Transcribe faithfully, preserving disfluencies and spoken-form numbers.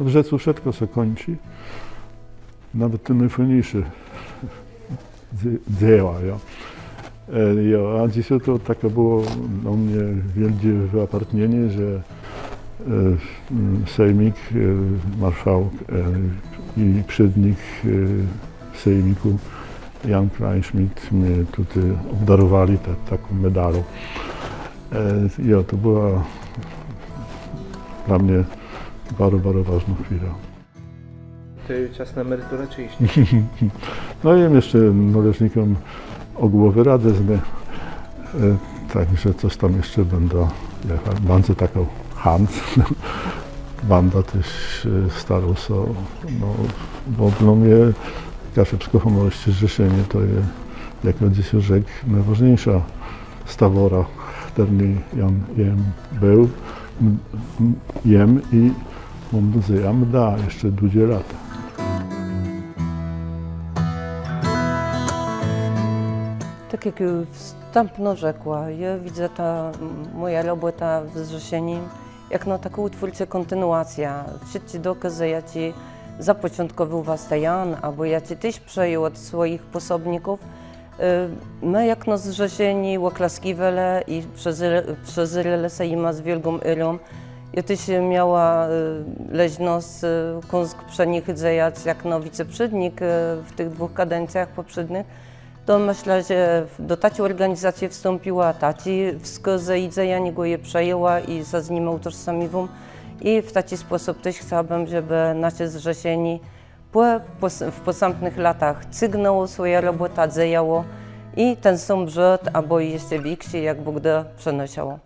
W żëcu wszëtkò sã kùńczi, nawet te nôfajniejszé dzie-, dzeła, jo. E, jo, a dzysô to taczé bëło dlô mie wiôldżé wëapartnienié, że, e, mm, sejmik, e, marszôłk, e, i przédnik, e, sejmikù Jan Kleinschmidt mie tutaj òbdarowalë ta-, taką medalą. E, jo, to bëła dlô mie baro, baro wôżnô chwila. To ju czas na emeriturã, czë jesz? No, jem jesz nôleżnikã ògòłowi radë, e, tak że cos tam jesz bãdã, jak bãdze takô chãc, bãdã téż, e, starôł sã, no, bò dlô mie Kaszëbskò-Pòmòrsczé Zrzeszenié to je, jak jô dzysô rzekł, nôwôżniészô stowôra, w chtërny jem béł, m, m, jem i móm nôdzejã, mdã jesz dłudżé lata. Tak jak ju wstãpno rzekła, jô widzã tã, m, mòjã robòtã w Zrzeszenim jakno takô ùtwórczô kòntinuacjô. Wszëtczé dokôzë, jaczé zapòczątkòwôł wasta Jan, abò jaczé téż przejął òd swòjich pòsobników, e, më jakno Zrzeszenié òklaskiwelë i przezérelë, przezérelë sã jima z wiôlgą érą. Jô téż miała, e, leżnosc, e, kąsk przë nich dzejac jakno wiceprzédnik, e, w tëch dwùch kadencjach pòprzédnëch. To mëszlã, że do taczi òrganizacje wstąpiła, taczi wskôz i dzejanié jegò jô przejãła i sã z nim ùtożsamiwóm. I w taczi spòsób téż chcałabëm, żebë nasze Zrzeszenié pò, pò, w pòstãpnëch latach cygnãło swòjã robòtã, dzejało i ten sóm brzôd, abò jesz wikszi, jak Bóg dô, przënôszało.